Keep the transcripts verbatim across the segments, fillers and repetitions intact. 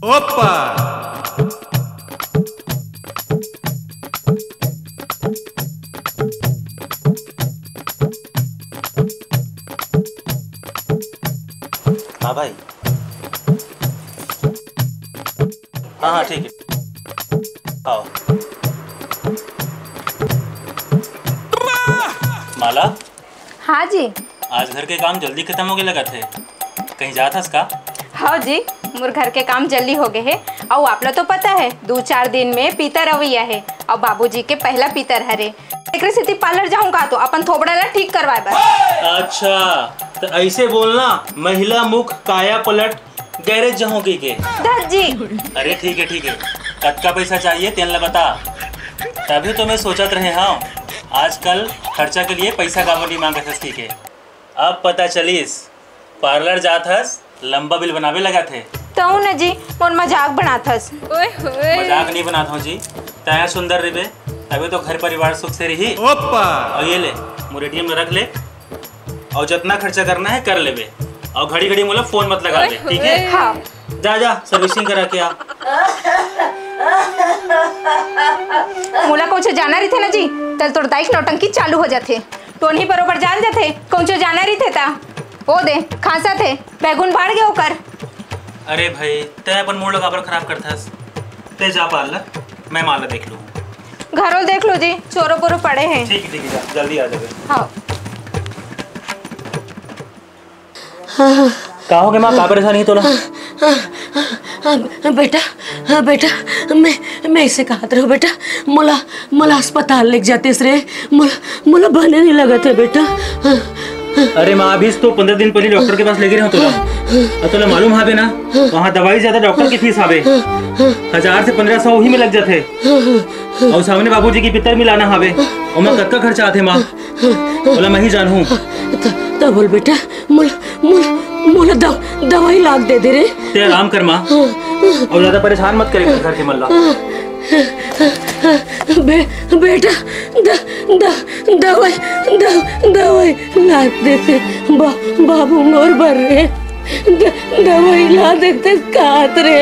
ओप्पा। हाँ भाई। हाँ हाँ, ठीक है। आओ। माला। हाँ जी। आज घर के काम जल्दी खत्म होगे लगत हे। कहीं जात हस का? हाँ जी, मोर घर के काम जल्दी होगे हे। अउ आप ला तो पता हे, दू चार दिन में पीतर अवइया हे। अउ बाबूजी के पहला पीतर हरे, एकरे सेती पार्लर जाहूं का तो अपन थोबड़ा ला ठीक करवाए बर। अच्छा, तो ऐसे बोलना, महिला मुख काया पलट, गैरेज जाहूं कहिके। धत जी। अरे ठीक है, ठीक है, कतका पैसा चाहिए तेन ला बता, तभी तो मैं सोचत रहे हंव आजकल खर्चा के लिए पैसा काबर नहीं मांगत हस कहिके। अब पता चलिस, पार्लर जात हस, लंबा बिल बनावे लगत हे। तहूं न जी, मोर मजाक बनात हस। ओए होए। मजाक नहीं बनात हंव जी, तैं सुंदर रहिबे, तभी तो घर परिवार सुख से रही। ओप्पा। अउ ये ले, मोर एटीएम में रख ले, अउ जतना खर्चा करना हे कर लेबे, अउ घड़ी घड़ी मोला फोन मत लगाबे, ठीक हे? हाँ। जा जा, सर्विसिंग करा के आ। मोला कुछ जाना रहिथे ना जी, तल तोर दाई के नौटंकी चालू हो जाथे। टोनही बरोबर जान जाथे, कुछ जाना रहिथे ता। ओ दे, खांसत हे, बैगुन बाढ़ गे ओकर। अरे भाई, तैं अपन मूड ला काबर खराब करथस? तैं जा पार्लर, मैं माला देख लूँ। घरो देख लो जी, चोरो बोरो पड़े हैं। ठीक है, ठीक है, जा, जल्दी आ जाबे। हाँ। का होगे माँ, का परेशानी हे तोला? हाँ, बेटा, हाँ, बेटा, मैं, मैं इसे कहत रहूँ बेटा, मोला, मोला अस्पताल लेके जातेस रे, मोला, मोला बने नहीं लगत हे बेटा। हाँ, अरे माँ, अभी तो पंद्रह दिन पहले डॉक्टर के पास लेगे रहे हंव तोला। अउ तोला मालूम हावे ना, वहाँ दवाई ज्यादा डॉक्टर की फीस हावे। हजार से पन्द्रह सौ वही में लग जाथे। अउ सामने बाबूजी के पितर भी लाना हावे। ओमा कतका खर्चा आथे माँ? ओला मैं ही जानहूँ। त, त बोल बेटा, मोला, मोला, मोला दव-, दवाई लाग दे दे रे। तैं आराम कर माँ। अउ ज्यादा परेशान मत करे घर के मन ला। बे-, बेटा, द-, द-, दवाई, द-, दवाई लाग देते। बा-, बाबू मोर बर रे। द-, दवाई ला देते, कात रे।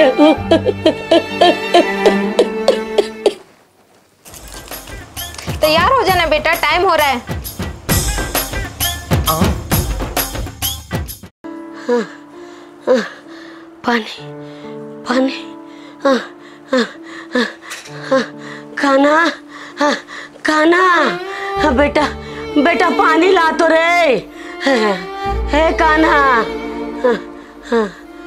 तैयार हो जाना बेटा, टाइम हो रहा है। पानी, पानी, कान्हा, कान्हा, बेटा, बेटा, पानी ला तो रे। हे कान्हा।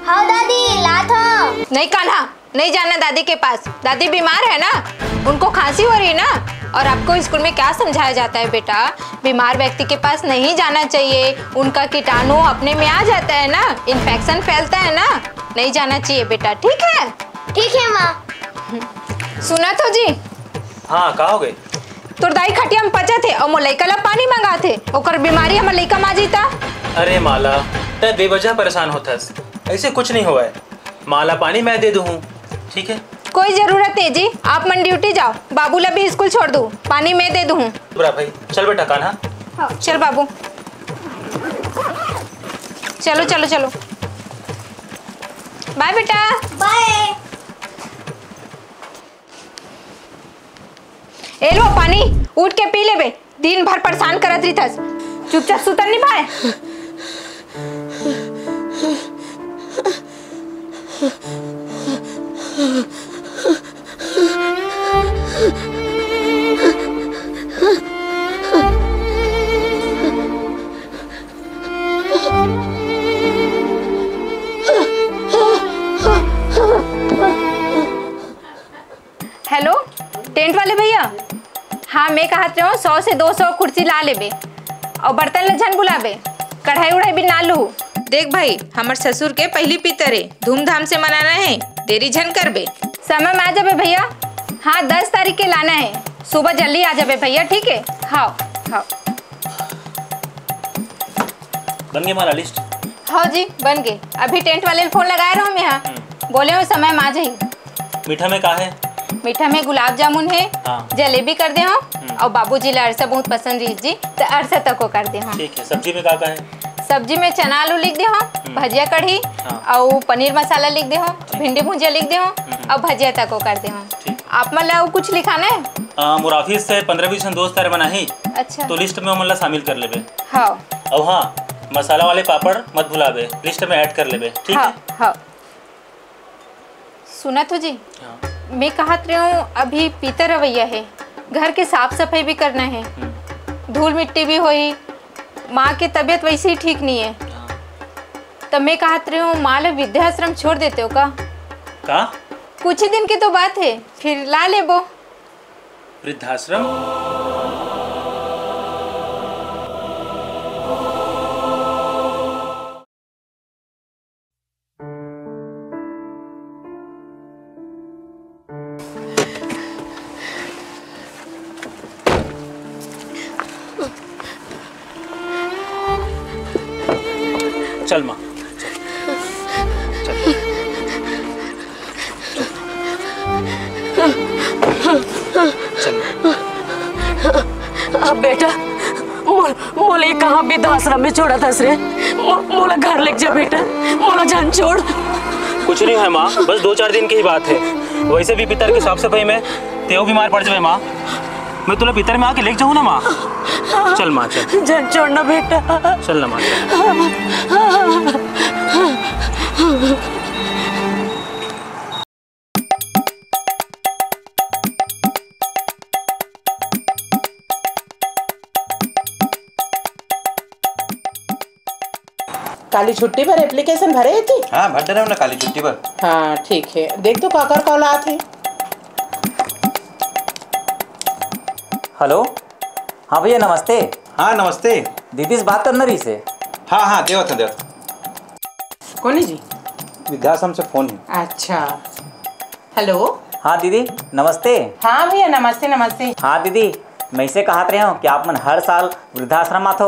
हाँ दादी, लात हंव। नहीं कान्हा, नहीं जाना दादी के पास। दादी बीमार है ना, उनको खांसी हो रही है ना। और आपको स्कूल में क्या समझाया जाता है बेटा, बीमार व्यक्ति के पास नहीं जाना चाहिए, उनका कीटाणु अपने में आ जाता है ना, इन्फेक्शन फैलता है ना, नहीं जाना चाहिए बेटा, ठीक है? ठीक है माँ। सुनत हो जी? हाँ, का होगे? तोर दाई खटिया में पचत हे अउ मोर लइका ला पानी मंगात हे, ओकर बीमारी हमर लइका मा जइता। अरे माला, तैं बेवजह परेशान होथस, ऐसे कुछ नहीं होवय। माँ ला पानी मैं दे दूँ, ठीक है? कोई जरूरत नहीं जी, आप मन ड्यूटी जाओ, बाबू ला भी स्कूल छोड़ दूँ, पानी मैं दे दूँ। बुरा भाई, चल बेटा कान्हा। हाँ, चल बाबू, चलो चलो चलो, बाय बेटा। बाय। ए लो पानी, उठ के पी लेबे, दिन भर परेशान करत रहिथस, चुपचाप सुतन निभाए। हेलो, टेंट वाले भैया। हाँ, मैं कहत रहे हूँ, सौ से दो सौ कुर्सी ला लेबे, और बर्तन ला झन बुलाबे, कढ़ाई उढ़ाई भी ना लू। देख भाई, हमर ससुर के पहली पितर है, धूमधाम से मनाना है, देरी झन करबे। समय में आ जाबे भैया। हाँ, दस तारीख के लाना है, सुबह जल्दी आ जाबे भैया, ठीक है? हाँ, हाँ। बन गए माला लिस्ट? हाँ जी, बन गए। अभी टेंट वाले फोन लगाए रहो मैं, हाँ। हम्म। बोले हो समय में आ जाइए। मीठा में का है? मीठा में गुलाब जामुन है, हाँ। जलेबी कर दे हो, हम्म। और बाबूजी ला अरसा बहुत पसंद रही जी, तो अरसा तक को कर दे हो। ठीक है, सब्जी में का का है? सब्जी में चना आलू लिख दे हो, हम्म। भजिया कढ़ी, हाँ। अउ पनीर मसाला लिख दे हो, ठीक। भिंडी भुजिया लिख दे हो, हम्म। अउ भजिया तको कर दे हो। ठीक। आप मन ला अउ कुछ लिखाना हे? अ, मोर office से पंद्रह बीस झन दोस्त हर मन आही, अच्छा। तो list में ओमन ला शामिल कर लेबे। हाँ। अउ हाँ, मसाला वाले पापड़ मत भुलाबे, list में add कर लेबे, ठीक हाँ, हे? हाँ। सुनत हो जी? हाँ। मैं कहत रहे हूँ, अभी पितर अवैया हे, घर के साफ सफाई भी करना हे, हम्म। धूल मिट्टी भी होही, माँ के तबीयत वैसे ही ठीक नहीं हे। हाँ। त मैं कहत रहे हूँ, माँ ला वृद्धाश्रम छोड़ देते हो का? का? कुछ ही दिन की तो बात हे, फिर ला लेबो। वृद्धाश्रम? चल माँ, चल। चल। चल। अब बेटा, मोल, मोला ये कहाँ वृद्धाश्रम में छोड़त हस रे? मो-, मोला घर लेके जा बेटा, मोला झन छोड़। कुछ नहीं है माँ, बस दो चार दिन की ही बात है। वैसे भी पितर के साफ सफाई में तेव बीमार पड़ जावे माँ। मैं तोला पितर में आके लेके जाहूँ ना माँ। चल माँ, चल। झन छोड़ ना बेटा। चल ना माँ, चल। काली छुट्टी बर application भरे हे जी? हाँ, भर डरे हो ना काली छुट्टी बर। हाँ, ठीक हे। देख तो काकर call आत हे। Hello, हाँ भैया नमस्ते। हाँ, नमस्ते। दीदी से बात करना रहिसे। हाँ, हाँ, देवत हँव, देवत हँव। कोन हे जी? वृद्धाश्रम से phone हे। अच्छा, hello। हाँ दीदी, नमस्ते। हाँ भैया, नमस्ते, नमस्ते। हाँ दीदी, मैं इसे कहत रहे हँव कि आप मन हर साल वृद्धाश्रम आथो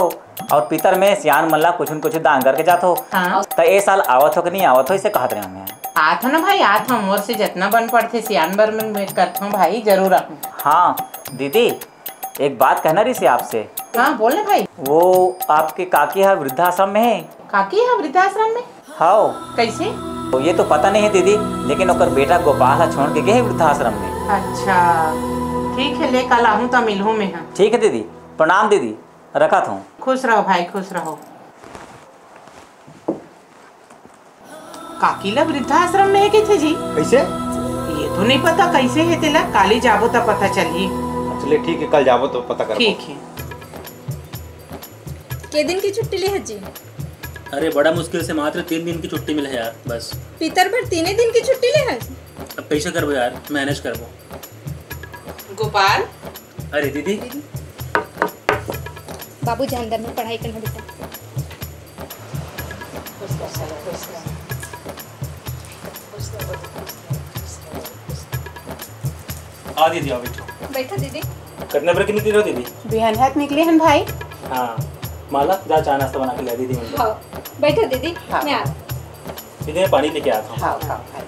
अउ पितर में सियान मन ला कुछ न कुछ दान करके जाथो। हाँ। त ए साल आवत हो कि नहीं आवत हो, इसे कहत रहे हँव मैं। आथँव ना भाई, आथँव, मोर से जतना बन पड़थे सियान बर में करथँव भाई, जरूर आहूँ। हाँ दीदी, एक बात कहना रहिसे आपसे। हाँ, बोल ना भाई। वो आपके काकी ह वृद्धाश्रम में हे। काकी ह वृद्धाश्रम में? हाँ। कैसे? तो ये तो पता नहीं है दीदी, लेकिन ओकर बेटा गोपाल ह छोड़ के गए हे वृद्धाश्रम में। अच्छा, ठीक है, ले कल आहूँ त मिलहूँ मैं ह। ठीक है दीदी, प्रणाम दीदी, रखत हँव। खुश रहो भाई, खुश रहो। काकी ला वृद्धाश्रम में हे कहिथे जी। कैसे? ये तो नहीं पता कैसे हे तेला, काली जाबो त पता चलही। अच्छा ले ठीक हे, कल जाबो तो पता करबो। ठीक हे। के दिन की छुट्टी ले हस जी? अरे बड़ा मुश्किल से मात्र तीन दिन की छुट्टी मिले हे यार, बस। पितर बर तीने दिन की छुट्टी ले हस? अब कैसे करबो यार, manage करबो। गोपाल। अरे दीदी। बाबू जा अंदर में पढ़ाई करना बेटा। आ दीदी, आ बैठो। बैठो दीदी। कतना बजे के निकले हो दीदी? बिहनहा त निकले हन भाई। हाँ, माला जा चाय नाश्ता बना के ले दीदी मन ला। हाँ, बैठो दीदी, हाँ। मैं आ। दीदी मैं पानी लेके आथँव। हाँ, हाँ भाई।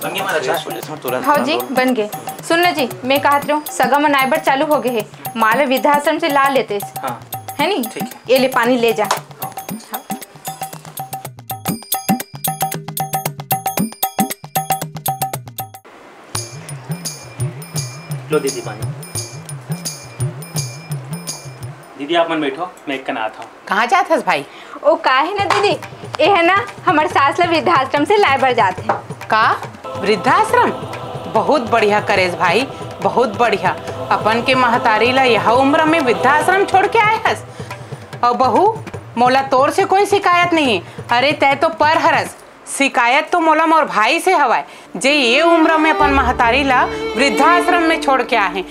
बन गे माला चाय? हाँ जी, बन गे। सुन ना जी, मैं कहत रहे हँव, सगा मन आए बर चालू हो गए हे, माला वृद्धाश्रम से ला लेतेस। हाँ। है नी? ठीक है। ये ले पानी ले जा। हाँ। हाँ। लो दीदी पानी। दीदी आप मन बैठो, मैं एक कन आथँव। कहाँ जात हस भाई? ओ का हे ना दीदी, ये हे ना हमर सास ला वृद्धाश्रम से लाए बर जात हे। का? वृद्धाश्रम? बहुत बढ़िया करेस भाई, बहुत बढ़िया। अपन के महतारी ला यह उम्र में वृद्धाश्रम छोड़ के आए हस। अउ बहू, मोला तोर से कोई शिकायत नहीं हे। अरे तैं तो पर हरस, शिकायत तो मोला मोर भाई से हवय, जे ये उम्र में अपन महतारी ला वृद्धाश्रम में छोड़ के आहे।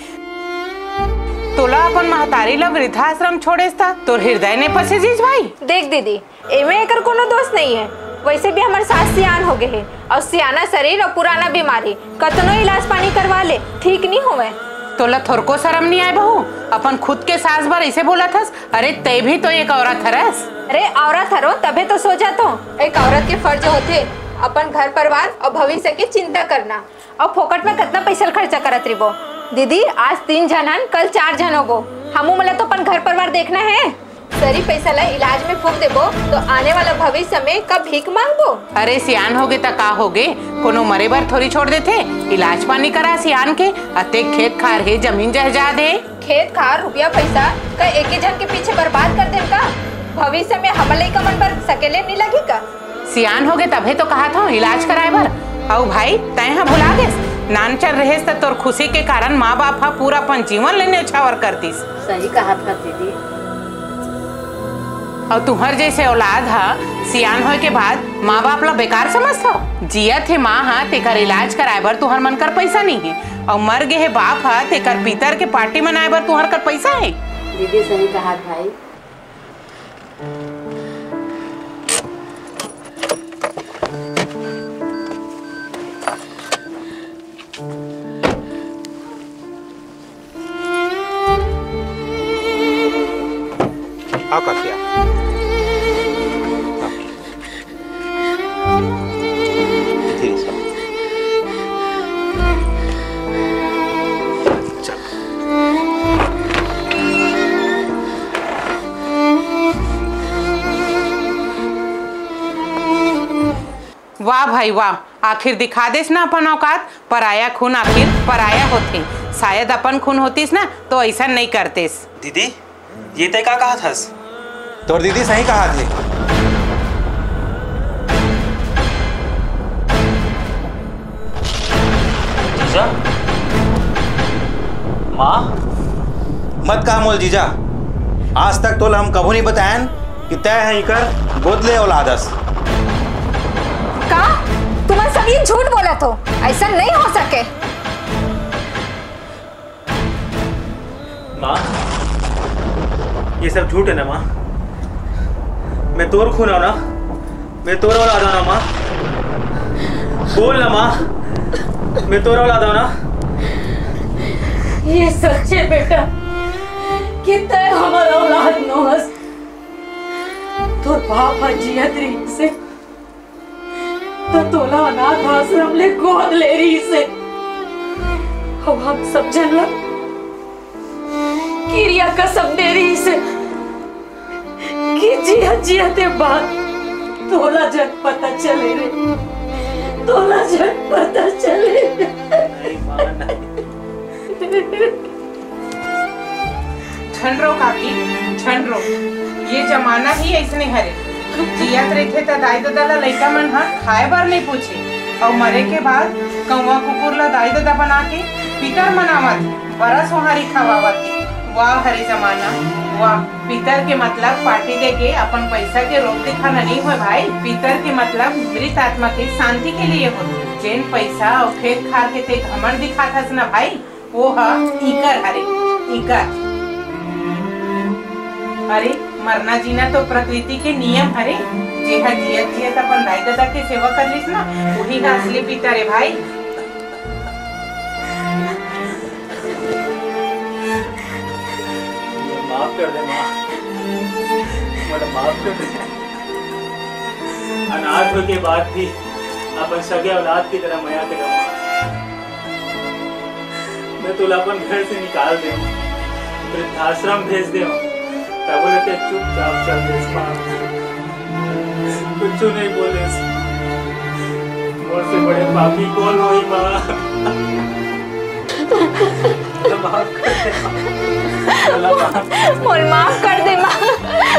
तोला अपन महतारी ला वृद्धाश्रम छोड़ेस त तोर हृदय ने पसे जीस भाई। देख दीदी, एमे एकर कोनो दोष नहीं है। वैसे भी हमर सास सियान हो गए है और सियाना शरीर और पुराना बीमारी कतनो इलाज पानी करवा ले, ठीक नहीं होवे। तोला थोरको शरम नहीं आए बहू, अपन खुद के सास बर ऐसे बोलत हस? अरे तै भी तो एक औरत हरस। अरे औरत हरो तभे तो सो जात हो। एक औरत के फर्ज होथे अपन घर परिवार और भविष्य के चिंता करना। और फोकट में कितना पैसा खर्चा करत रिबो। दीदी आज तीन झन हन, कल चार झन होबो। हमू मन ला तो अपन घर परिवार देखना हे। सरी पैसा ला इलाज में फूंक देबो तो आने वाला भविष्य में कब भीख मांगबो? अरे सियान होगे त का होगे, कोनो मरे बर थोड़ी छोड़ देथे। इलाज पानी करा सियान के, अतेक खेत खार हे, जमीन जायदाद हे। खेत खार, रुपया पैसा का एके झन के पीछे बर्बाद कर देन का? भविष्य में हमर लइका मन बर सकेले नी लगही का? सियान होगे तभे तो कहत हंव इलाज कराए बर। अउ भाई, तैं ह भुला गेस? नानचन रहेस त तोर खुशी के कारण माँ बाप ह पूरा अपन जीवन ले न्योछावर कर दिस। सही कहत हस दीदी। अउ तुंहर जइसे औलाद ह सियान होए के बाद माँ बाप ला बेकार समझथव? जियत हे माँ ह, तेकर इलाज कराए बर तुंहर मन कर पइसा नइ हे, अउ मर गे हे बाप ह, तेकर पितर के पार्टी मनाए बर तुंहर कर पइसा हे। दीदी सही कहत भाई। आओ काकी, आओ। आओ। धीरे से। चल। वाह भाई वाह, आखिर दिखा देस ना अपन औकात। पराया खून आखिर पराया होथे। शायद अपन खून होतिस ना तो अइसन नइ करतेस। दीदी, ये तैं का कहत हस? तोर दीदी सही कहत हे। जीजा? माँ? मत कह मोल जीजा, आज तक तोला हम कभू नइ बतायन कि तैं ह इकर गोद ले औलाद अस। का? तुमन सब ये झूठ बोलत हो, अइसन नइ हो सके। माँ, ये सब झूठ हे ना माँ? मैं तोर खून हंव ना, मैं तोर औलाद हंव ना माँ? बोल ना माँ, मैं तोर औलाद हंव ना? ये सच हे बेटा कि तैं हमर औलाद नोहस। तोर बाप ह जियत रहिस हे त तोला अनाथ आश्रम ले गोद ले रहिस हे। अउ हम सब झन ला किरिया कसम दे रहिस हे कि जियत जियत ये बात तोला झन पता चले रे, तोला झन पता चले रे। झन रो काकी, झन रो। ये जमाना ही अइसने हरे। जियत रहिथे त दाई ददा ला लइका मन ह खाए बर नइ पूछे, अउ मरे के बाद कौवा कुकुर ला दाई ददा बना के पितर मनावत, बरा सोहारी खवावत। वाह हरे जमाना, वाह। पितर के मतलब पार्टी दे के अपन पैसा के रोब दिखाना नइ होय भाई। पितर के मतलब मृत आत्मा के शांति के लिए होथे। जेन पैसा अउ खेत खार के ते घमंड दिखात हस ना भाई, वो ह इकर हरे, इकर। अरे, मरना जीना तो प्रकृति के नियम हरे। जेहा जियत जियत अपन दाई ददा के सेवा कर लिस ना, उही ह असली पिता रे भाई। माफ कर दे माँ, मोला माफ कर दे। अनाथ होय के बाद भी अपन सगे औलाद की तरह मया करे माँ। मैं तोला अपन घर से निकाल देंव, वृद्धाश्रम भेज देंव, तब ले ते चुपचाप चल देस माँ। कुछ नहीं बोलेस। मोर से बड़े पापी कौन होही माँ? माफ कर दे। मोला माफ। मोला माफ कर दे माँ,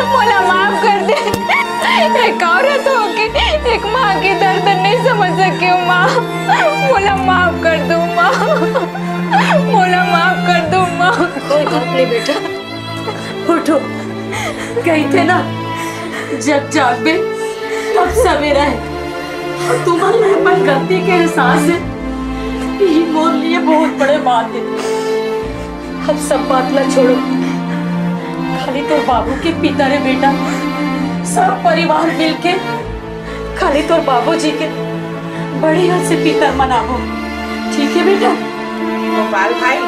मोला माफ कर दे। एक औरत होके एक माँ के दर्द नहीं समझ सके हूँ माँ, मोला माफ कर दो माँ, मोला माफ कर दो माँ। कोई बात नहीं बेटा, उठो। कहिथे ना, जब जागबे तब सवेरा हे। अउ तुमन ला अपन गलती के एहसास हे, ये मोर लिए बहुत बड़े बात हे। अब सब बात ला छोड़ो, खाली तोर बाबू के पितर हे बेटा, सब परिवार मिलके खाली तोर बाबूजी के बढ़िया से पितर मनाबो, ठीक हे बेटा? गोपाल भाई,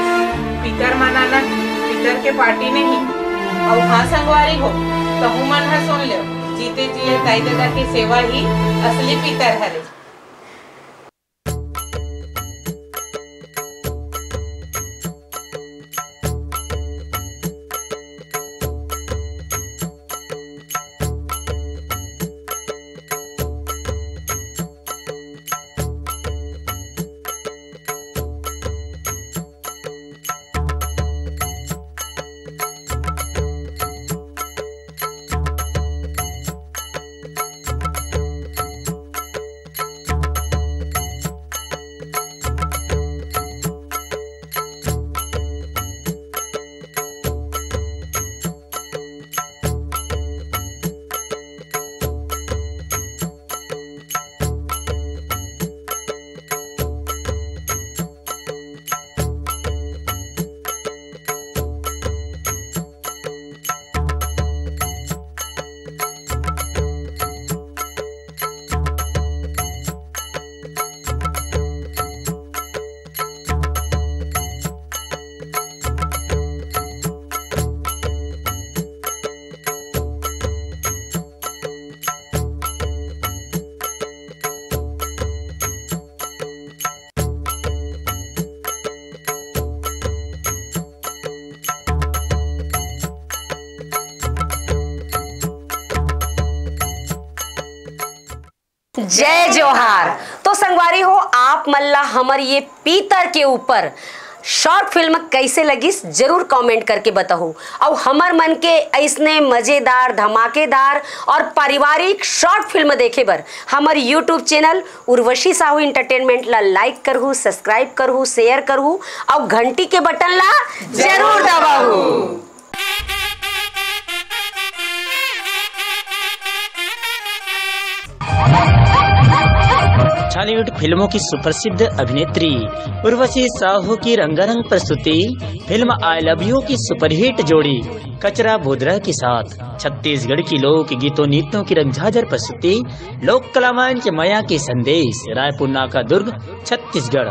पितर मनाना, पितर के पार्टी नहीं। अउ हाँ संगवारी हो, तहू मन ह सुन ले, जीते जिए दाई ददा के सेवा ही असली पितर हरे। जय जोहार। तो संगवारी हो, आप मन ला हमर ये पीतर के ऊपर शॉर्ट फिल्म कैसे लगिस, जरूर कमेंट करके बताहू। अउ हमर मन के ऐसने मजेदार, धमाकेदार और पारिवारिक शॉर्ट फिल्म देखे बर हमर YouTube channel Urvashi Sahu entertainment ला लाइक करहू, सब्सक्राइब करहू, शेयर करहू अउ घंटी के बटन ला जरूर दबाहू। छॉलीवुड फिल्मों की सुप्रसिद्ध अभिनेत्री उर्वशी साहू की रंगारंग प्रस्तुति फिल्म आई लव यू की सुपरहिट जोड़ी कचरा भुदरा के साथ छत्तीसगढ़ की लोक गीतों नृत्यों की रंगझाझर प्रस्तुति लोक कला मंच मया के संदेश, रायपुर नाका दुर्ग, छत्तीसगढ़।